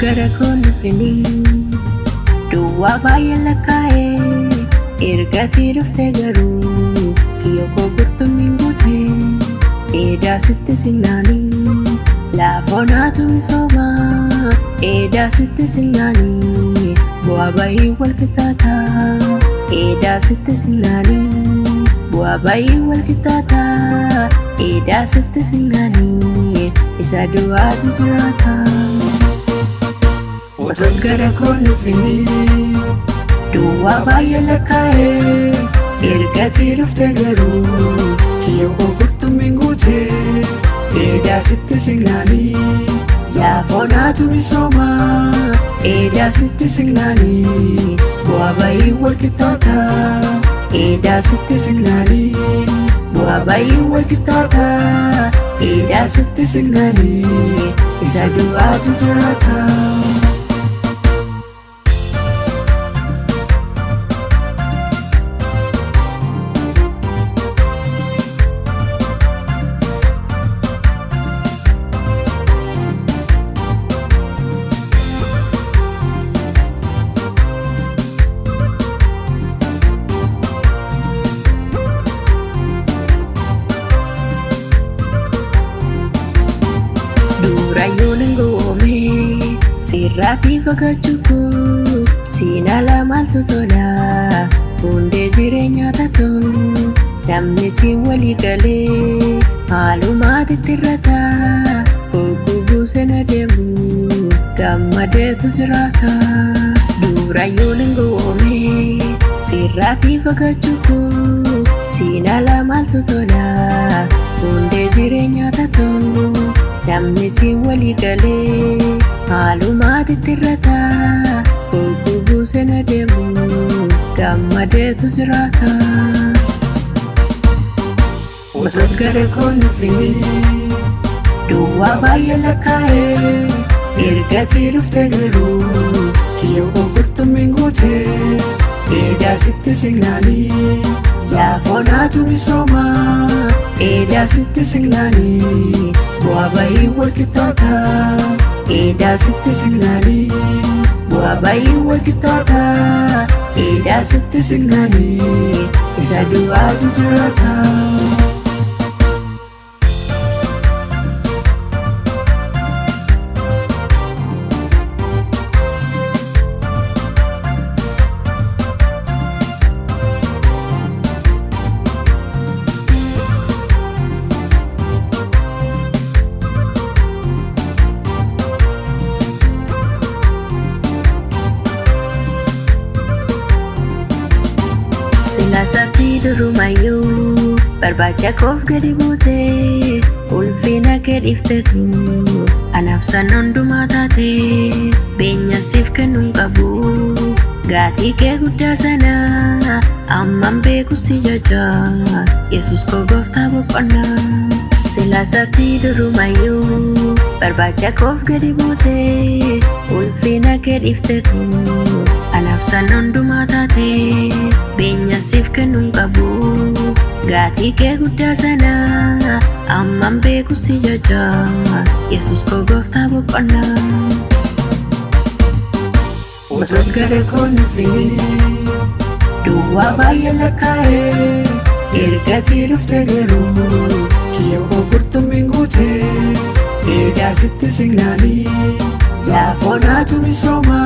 Gara koo nufinii duwwaa baay'ee lakkaa'ee ergatii dhufte garuu kiyya koo qurxummiin guute eedaa sitti sinnaanii laafonaatu misooma eedaa sitti sinnaanii bu'aa bayii wal qixxaataa eedaa sitti sinnaanii bu'aa bayii wal qixxaataa eedaa sitti sinnaanii isa du'aatu jiraata. Otoon gara koo nufinii duwwaa baay'ee lakkaa'ee ergatii dhufte garuu Kiyyoo koo qurxummiin guute eedaa sitti signaanii laafonaatu misooma eedaa sitti signaanii bu'aa bayii wal qixxaataa eedaa sitti signaanii bu'aa bayii wal qixxaataa eedaa sitti signaanii isa du'aatu jiraata. Duurayyuun hin goome sirraatii fagaachuu koo siin ala maaltu tola hundee jireenyaa taatu namni siin walii galee maalumaatti irrata gurguruu sena deemu gammadeetu jiraata. Duurayyuun hin goome sirraatii fagaachuu koo siin ala maaltu tola hundee jireenyaa taatu. Namni siin walii galee maalumaatti irrata gurguruu sena deemu gammadeetu jiraata. Otoon gara koo nufinii Duwwaa baay'ee lakkaa'ee ergatii dhufte garuu kiyyoo koo qurxummiin guute eedaa sitti signaanii laafonaatu misooma eedaa sitti signaanii bu'aa bayii wal qixxaataa eedaa sitti signaanii bu'aa bayii wal qixxaataa eedaa sitti signaanii isa du'aatu jiraata. Silaasaatti durumayyuu barbaacha koof gadi buute ulfina kee dhiiftetu anaaf san hundumaa taate beenya siif kennuun qabu gaatii kee guddaa sana amman beeku si jaja Yesus koo gooftaa boqonnaa. Silaasaatti durumayyuu barbaacha koof gadi buute ulfina kee dhiiftetu anaaf san hundumaa taate beenya siif kennuun qabu gaatii kee guddaa sana amman beeku si jaja Yesus koo gooftaa boqonnaa. Otoon gara koo nufinii Duwwaa baay'ee lakkaa'ee ergatii dhufte garuu kiyyoo koo qurxummiin guute eedaa sitti signaanii laafonaatu misooma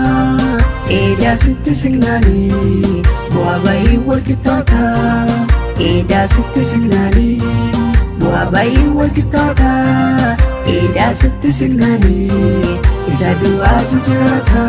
eedaa sitti signaanii bu'aa bayii wal qixxaataa eedaa sitti signaanii bu'aa bayii wal qixxaataa eedaa sitti signaanii isa du'aatu jiraata.